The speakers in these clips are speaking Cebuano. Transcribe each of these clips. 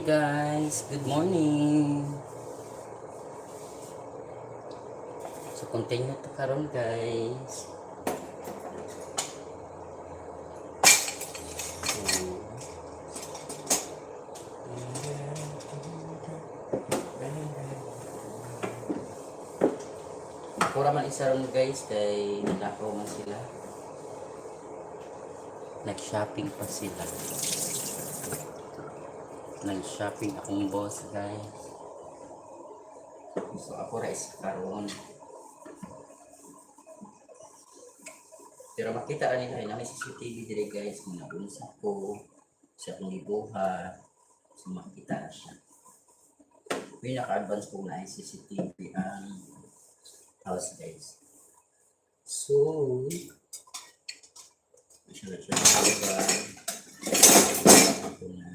Hey guys, good morning. So continue to karon, guys. So, ako ra man isa ron, guys, kay nilakaw man sila. Nag-shopping pa sila. Nag-shopping akong boss, guys. So ako ra isa karon. Pero makita ra nila, na may CCTV dire, guys, kung naunsa ko sa akong gibuhat. So makita na siya. May naka-advance po na ay CCTV ang house, guys. So, siya na siya diba? Ako na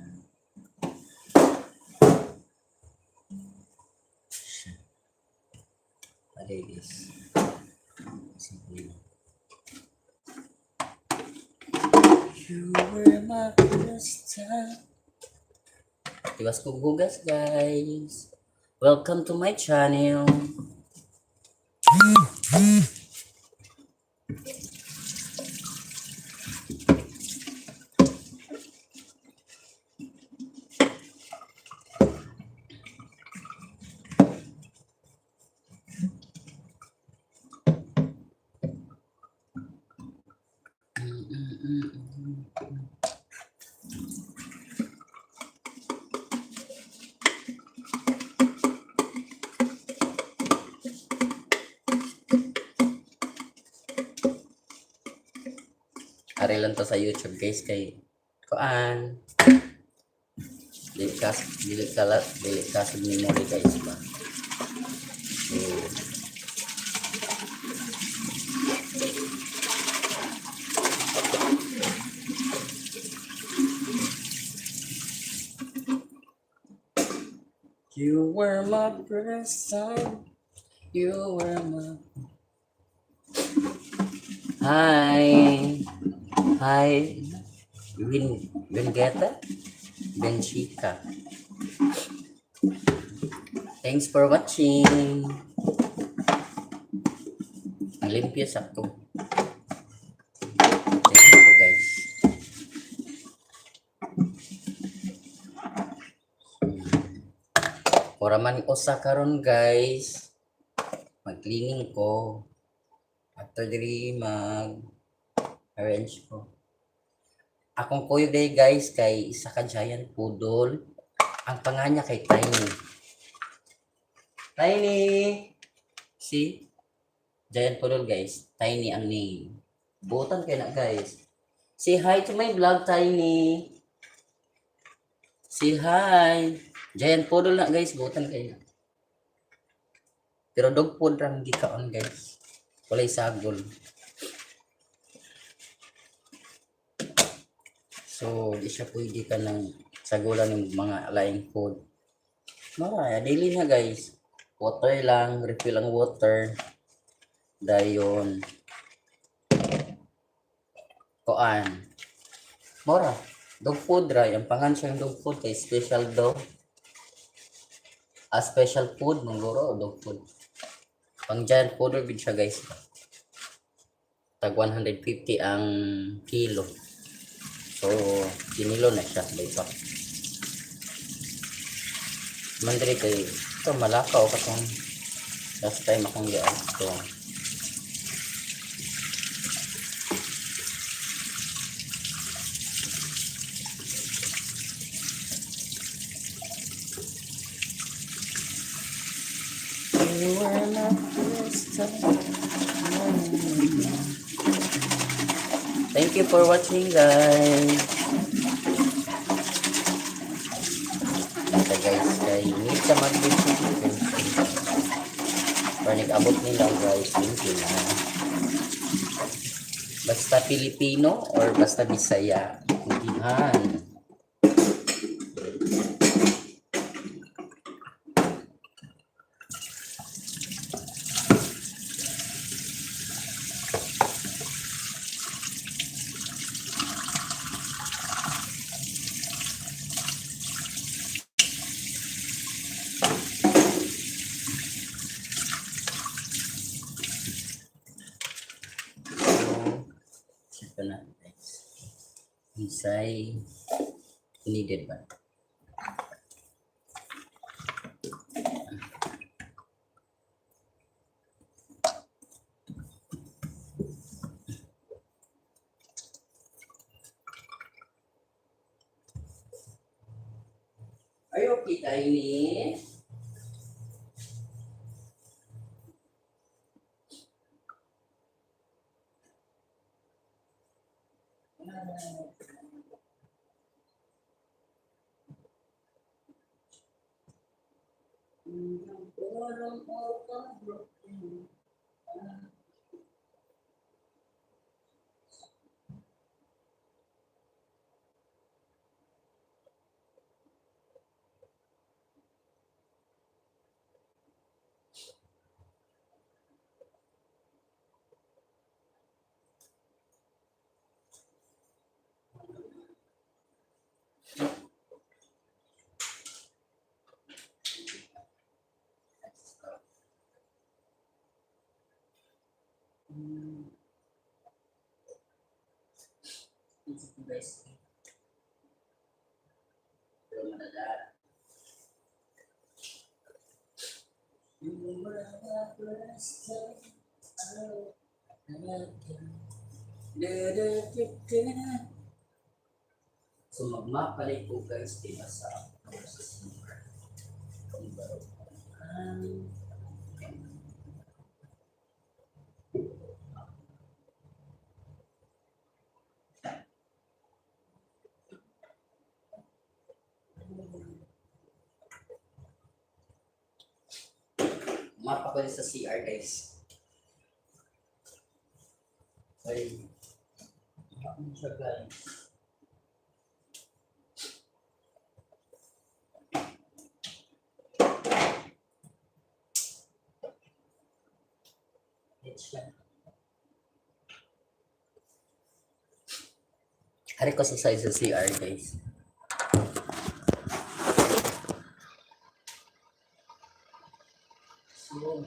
siya. Okay, guys. Simple lang. You were my first time. Tiwas kong hugas, guys. Welcome to my channel. Ari lang to sa YouTube, guys, kay kuan. Dili ka sa memory, guys, ba. So, you were my first time. You were my. Hi. Hi. Win Wingeta? Benchika. Thanks for watching. Ang limpyo sakto. Tingnan ko, guys. Ora man usa karon, guys. Mag-cleaning ko. After diri mag arrange ko. Akong kuyog day, guys, kay isa ka giant poodle. Ang panganya kay Tiny. Tiny! See? Giant poodle, guys. Tiny ang name. Butan kay na, guys. Say hi to my vlog, Tiny. Say hi. Giant poodle na, guys. Butan kay na. Pero dog food rang gikaon, guys. Walay sagol. So, di siya pwede ka ng sagulan ng mga laing food. Mara, daily na, guys. Water lang, refill ang water. Dayon. Kuan. Mora, dog food ra. Ang pangan siyang dog food kay special dog. A special food, mangguro, dog food. Pang giant poodle bid siya, guys. Tag 150 ang kilo. So, kinilo na siya. Bay pa. Mandri kay ito malakaw katong last time akong giad to. You were my first time. Thank you for watching, guys. Ito, guys, kay need sa mag. Pero nag-abot nila, guys, thank you na. Basta Pilipino or basta Bisaya, intindihan. Unsay needed ba? Are you okay, Tiny? Guys. Pero madadaan. You were the first time I da. So magmapalit ko, guys, diba, sa CR. Mapa ko sa CR, guys. Ay, ano siya, guys? It's siya. Hari ko sa size sa CR, guys. So,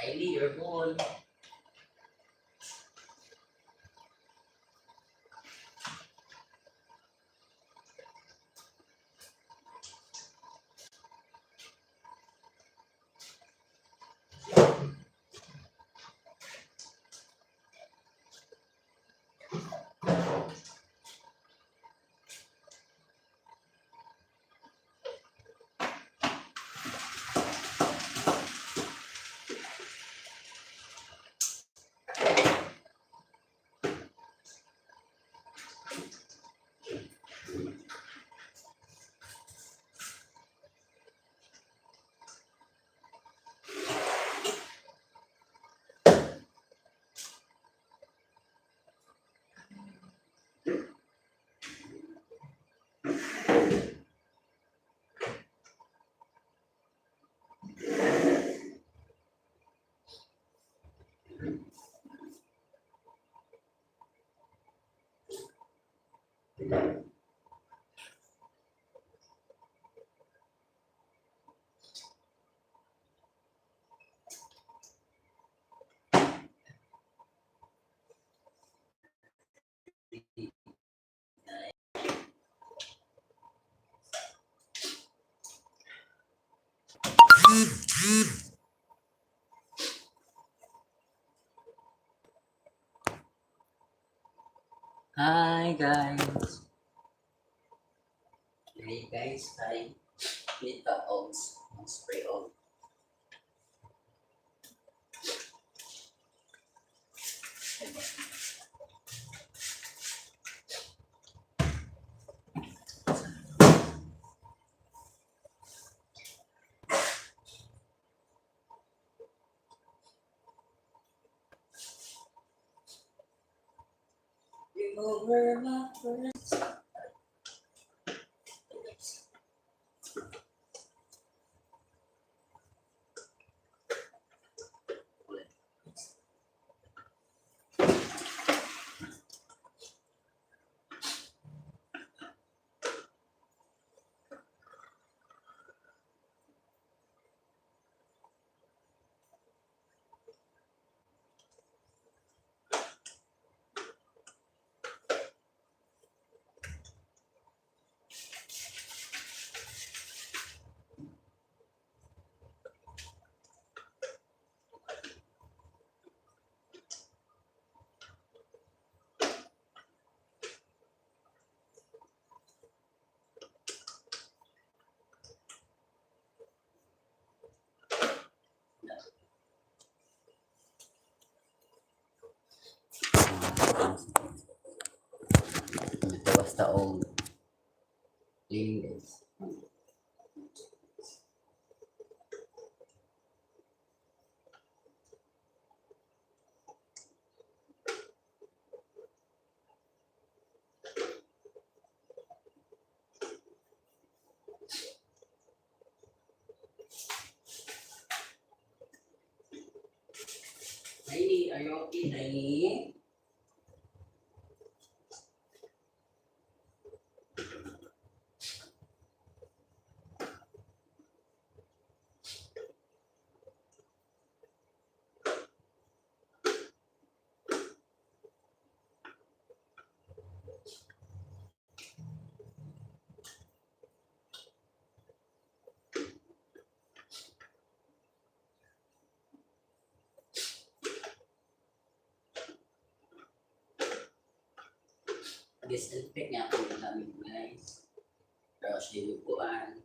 Tylee, your ball. Hi, guys. Hey guys, hi. Nita Ogs, spray og. You were my first. Gawas ta og clean, guys. Tiny, are you okay, Tiny? Disinfect nga ako ng gamit, guys. Pero siya yung kuan.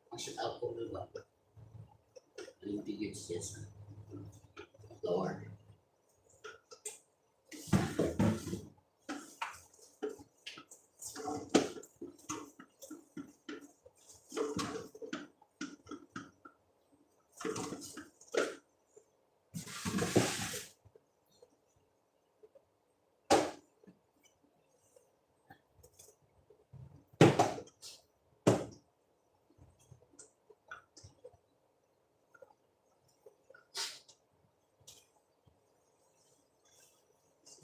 Ang shoot out ko ba? Limpigid siya sa floor.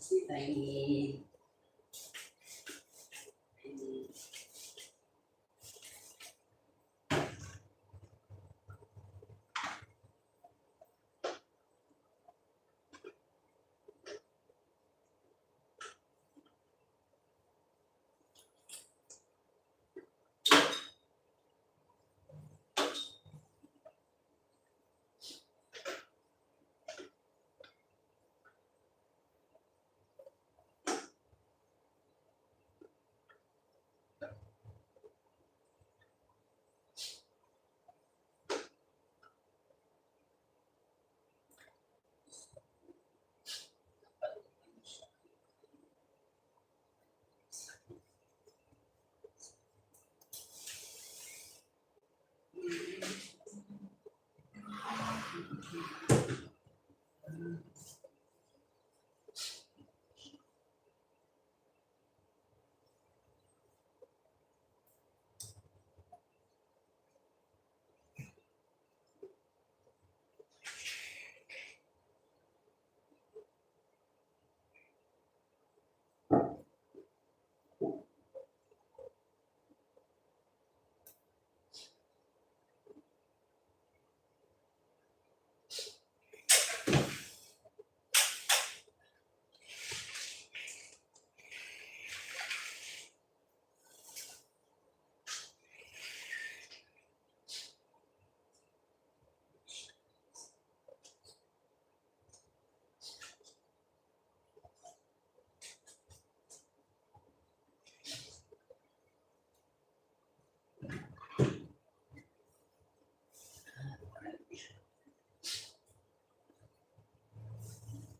Si Tiny.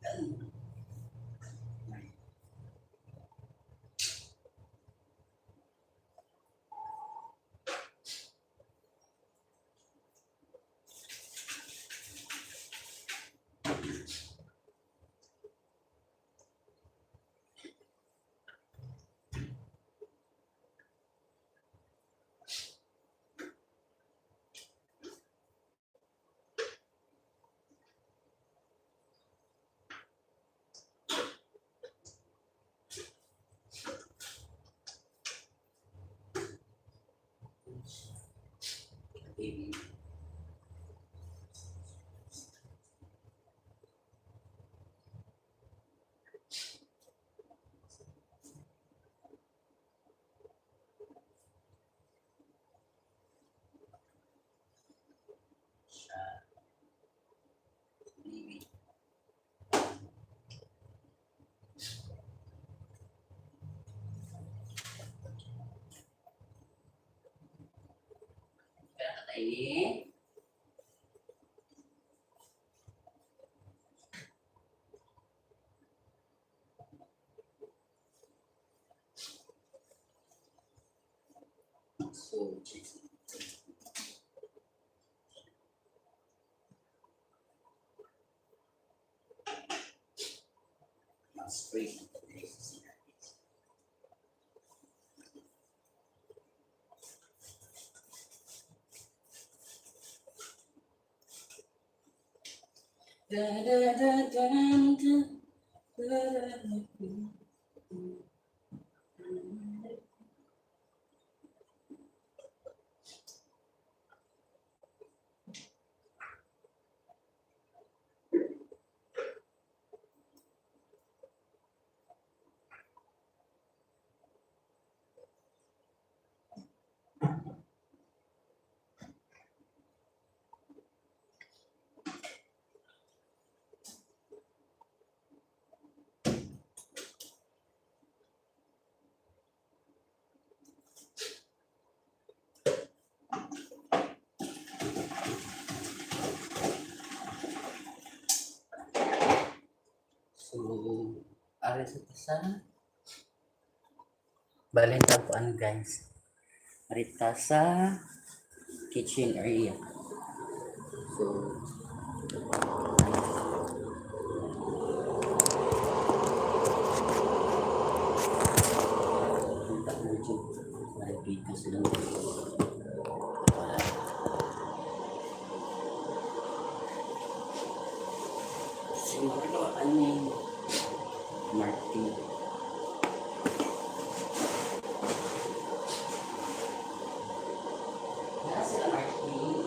Tiny. Baby. Siya. Baby. Kaya ka, Tiny? Mag-spray na tayo sa CR. Da, da, da, da, da, da, da, da. So, ari sa ta balhin ta kuan, guys. Arita sa kitchen area. So, punta na dyan. Nakikita sila. Wala. Siguro, ano yung Martin. Wala sila, Martin.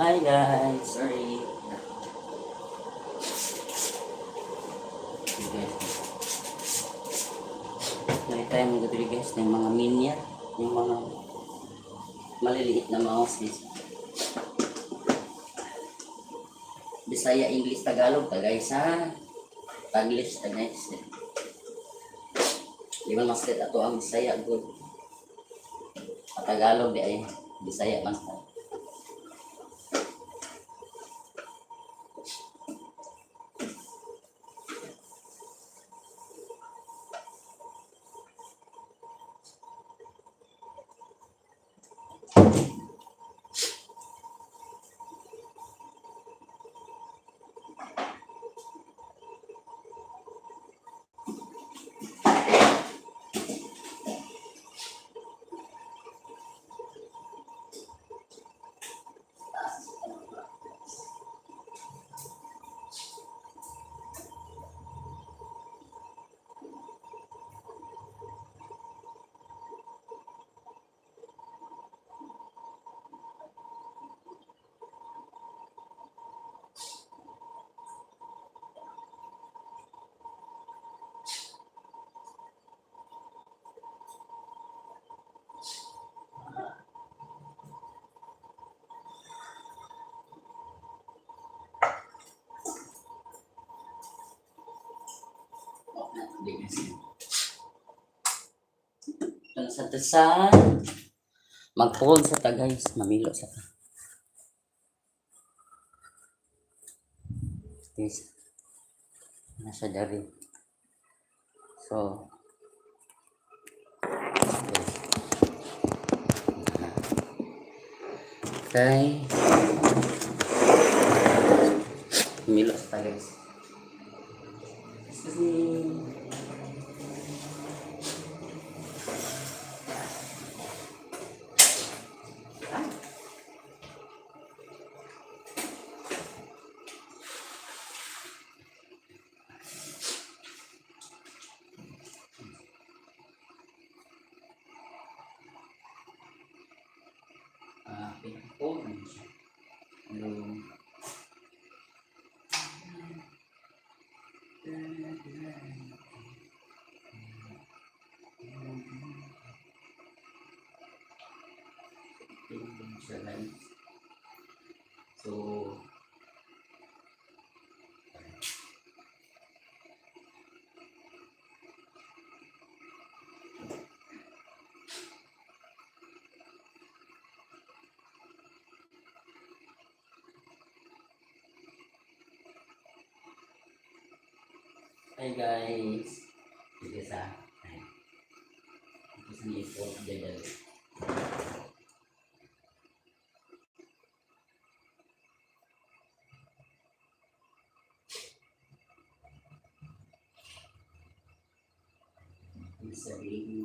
Hi guys, sorry. Okay, guys. Nakita tayo mga diri, guys, ng mga minion, yung mga maliliit na mouse, guys. Bisaya, English, Tagalog ta, guys, ha. Taglish ta, guys. Di man master ato ang Bisaya good. Sa Tagalog di ay Bisaya man ta. Hindi kasi. Ito na sa mag-fold sa ta, guys, mamilo sa ta. This nasa dari. So, okay. Okay. Milo sa ta, guys. Excuse me. Ah, pinaka-fold na siya. Pero, Hey guys. Sige sa. Ay. Ito sa ni-fold dali. Sa baby.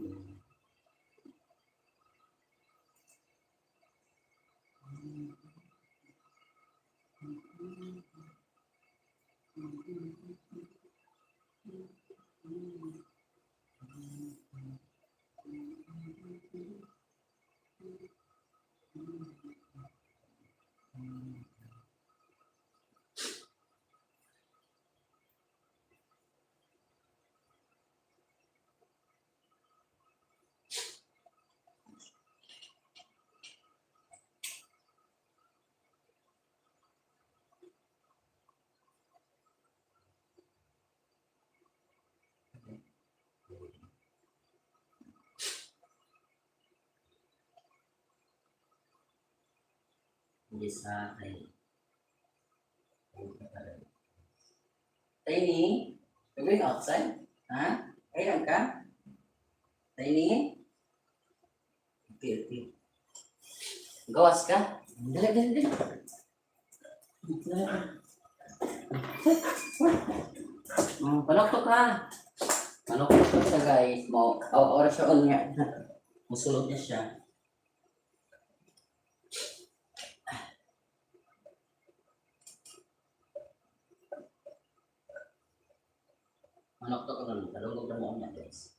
Hindi sa ay. Tiny, you going outside? Ha? Ayan ka? Tiny? Okay. Gawas ka? Dali, dali, dali. Dali. Panoktok ka. Panoktok siya, guys. Mo, oh, oras siya on nga. Musulod na siya. Manoktok ka nun. Talungog na mo niya, guys.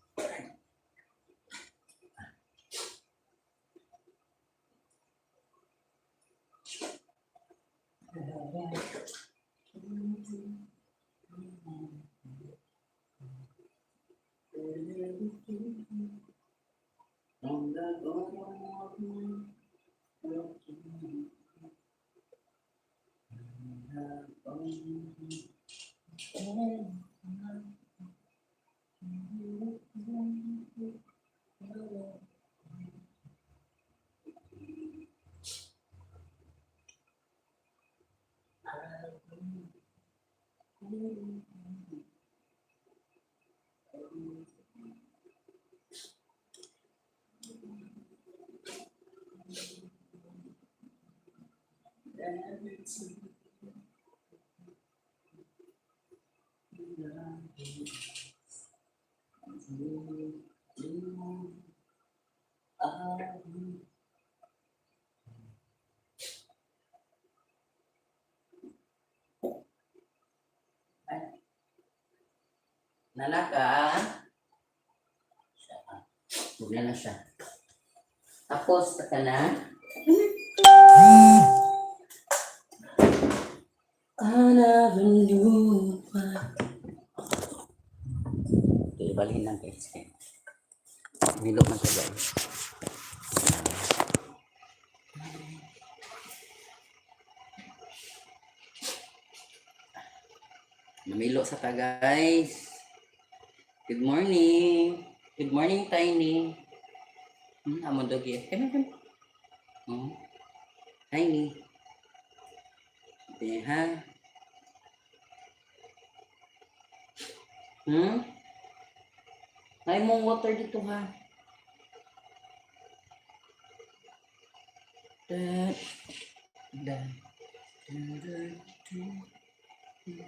Nanaka. Siya. Bugla na siya. Tapos, taka na. I never knew why. Okay, balhin lang, guys. Nilok man siya, guys. Namilo sa ta, guys. Good morning. Good morning, Tiny. Amo doggy. Come, come. Tiny. Okay, ha? Ay mong water dito, ha? Da, da, da, da, da.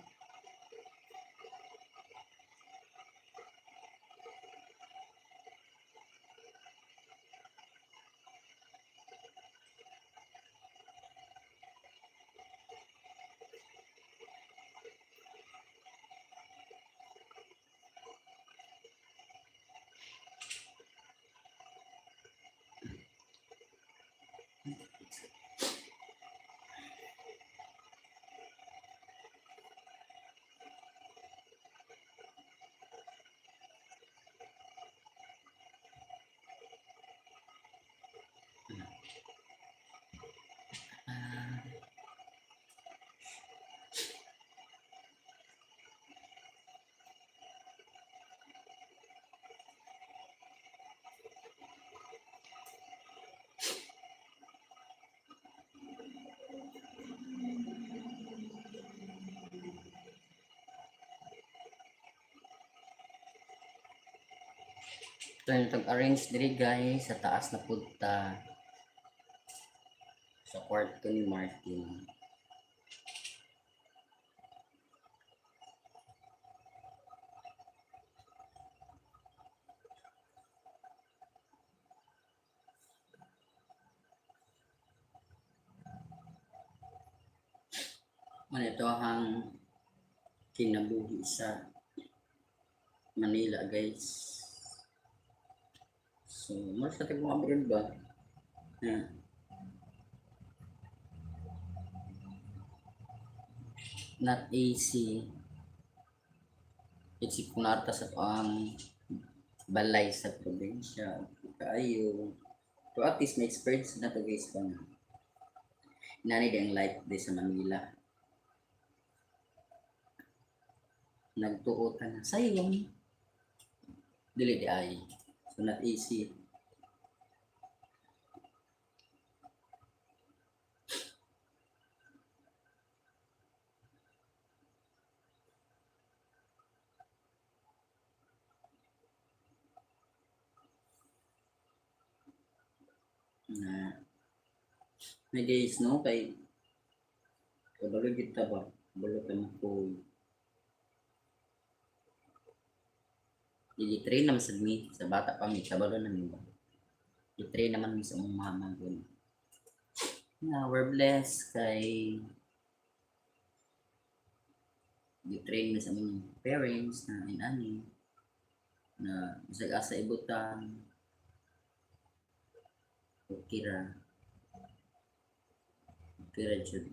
Ito yung arrange diri, guys, sa taas na punta sa kwarto ni Martin. Ano ito ang kinabuhi sa Manila, guys. So, mas sa mga abroad ba? Yeah. Not easy. It's kung naa ta sa ang balay sa probinsya, kaayo. So at least may experience na to, guys, pa nga. Inani di ang life di sa Manila. Nagtuo ta na sayong. Dili di ay. So not easy. Na guys, no, kay kabalo gid ta ba, kabalo ka na ko i-train naman sad mi sa bata pa mi, kabalo na mi ba, i-train naman mi sa among mama gud. Na we're blessed kay i-train mi sa among parents na inani na bisag asa ibutang, okay ra, okay ra jud.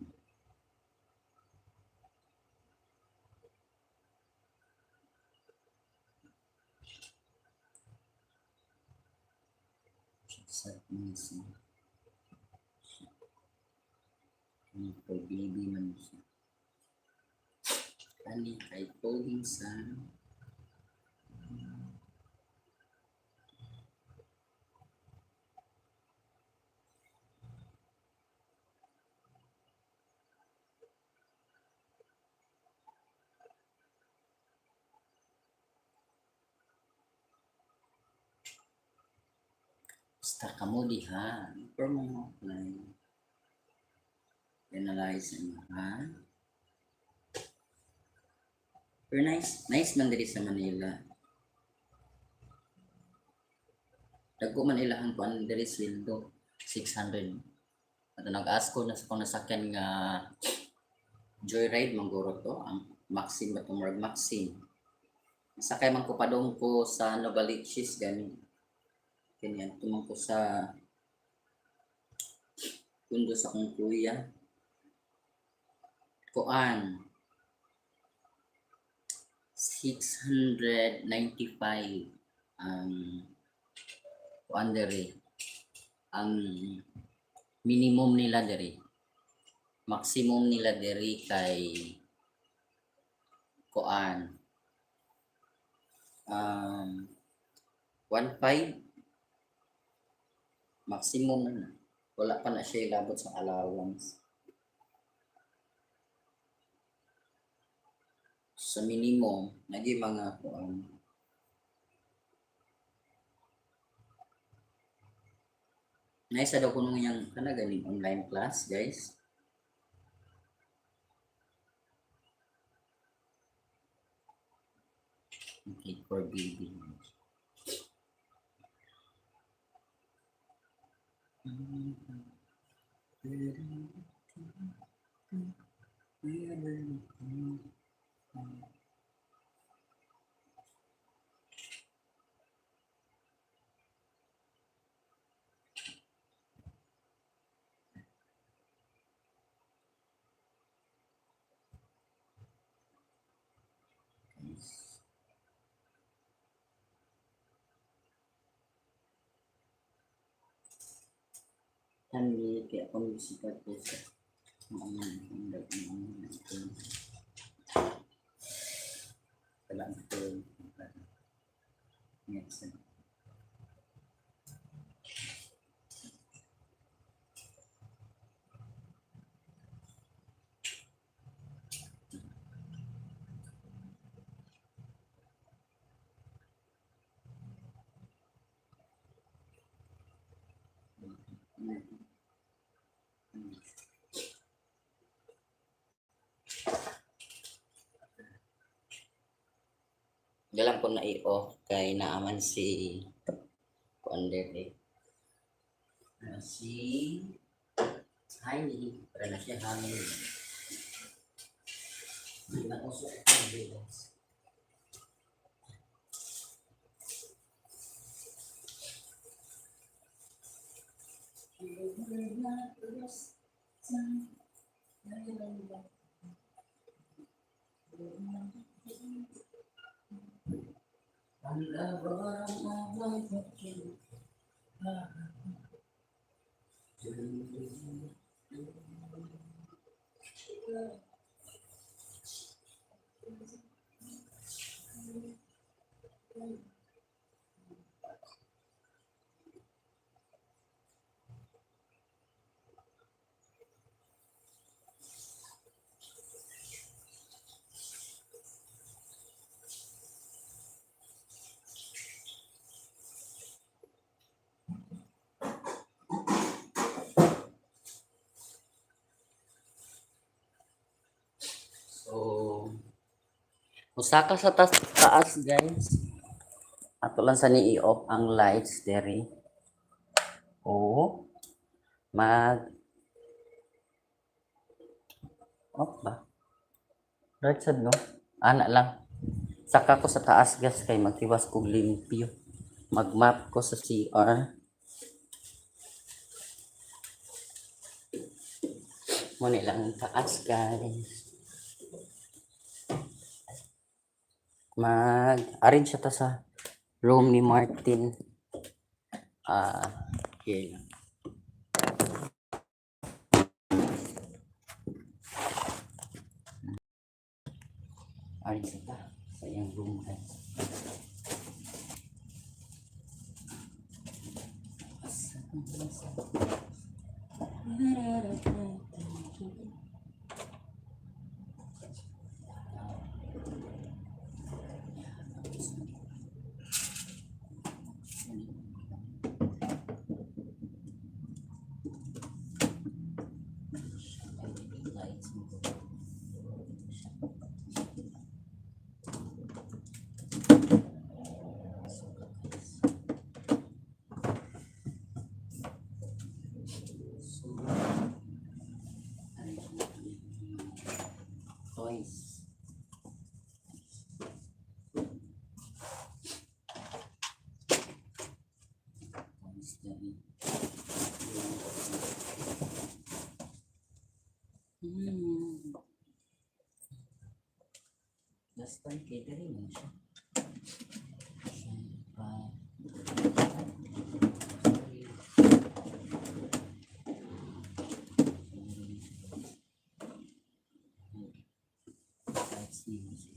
Sa siya. For baby man siya. Ani kay poging sa Basta kamo diha. Pero mga apply. Analyze ano ha. Pero nice, nice man diri sa Manila. Dagko man ilahang kuan diri, sweldo 600. At nag-ask ko na sa kung nasakyan nga joyride mangguro to, ang Maxim ba itong murag Maxim. Sakay man ko padong ko sa Novaliches gani. Ganyan, tumang ko sa kundo sa akong kuya. Kuan. 695 ang kuan diri. Ang minimum nila diri. Maximum nila diri kay kuan 1.5 maximum na na. Wala pa na siya ilabot sa allowance. Sa minimum, nagi mga kuan. Nice daw kuno yang kana ganing online class, guys. Okay, for baby. Guys. Kami kaya akong bisikat ko sa mga mga wala ito. Yes. Dalang ko na i-off kay naaman si kuan dere. Ah, si Hailey, para na siya hangin. Hindi na uso ang guys. So, musaka sa taas, guys. Ato lang sa ni i-off ang lights dere. Oo. Mag off ba? Right sad, no? Ana lang. Saka ko sa taas, guys, kay magtiwas kog limpyo. Mag-map ko sa CR. Muna lang ang taas, guys. Mag-arrange siya ta sa room ni Martin. Ah, okay lang. Arrange siya ta sa iyang room, guys. Lights mo. So, arrange natin yung toys. Toys dali. Last time kay dali man siya. Siya pa. Sorry. Sorry. Lights niyo siya.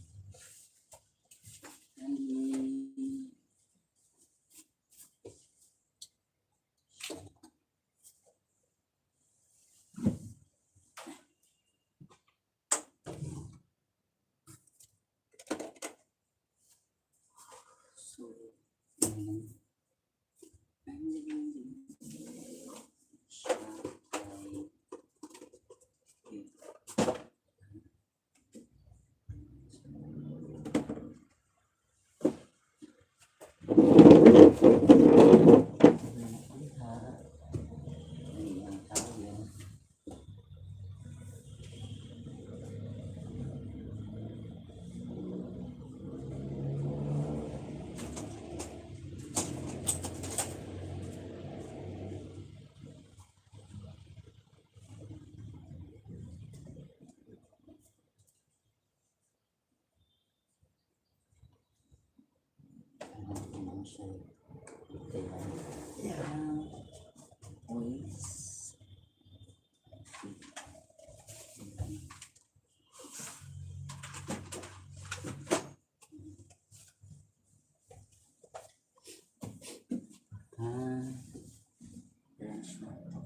So, siya ay ang tawag. Ano siya? Kaya, yeah. Toys. Ah, branch na to.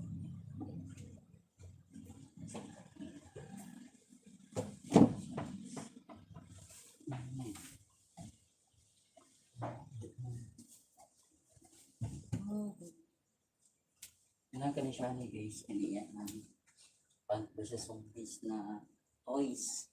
Kailangan ka ni siya ni guys, ani yan ang pag sa zombies na toys.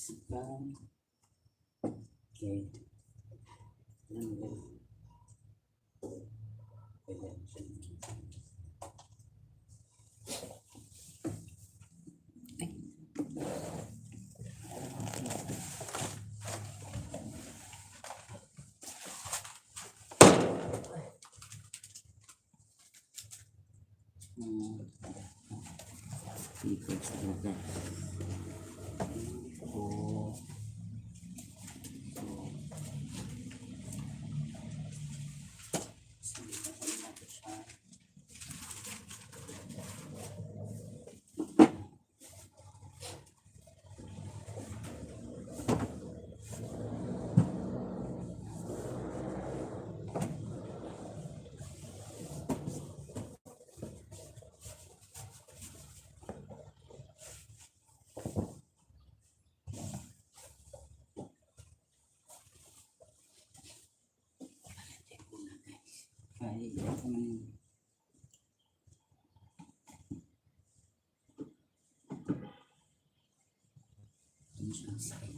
Scan. Okay. Ano ba? Pwede siya. Ay. Ikot sa talaga. Oh. So, natin siya. Ay, ito man yun. Ito siya ang sakit.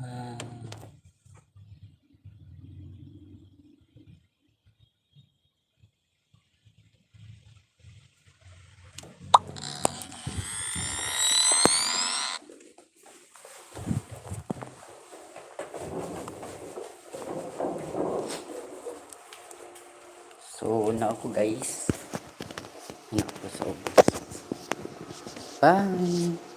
Ah. So, na ako, guys. Na ako sa ubos. Bye!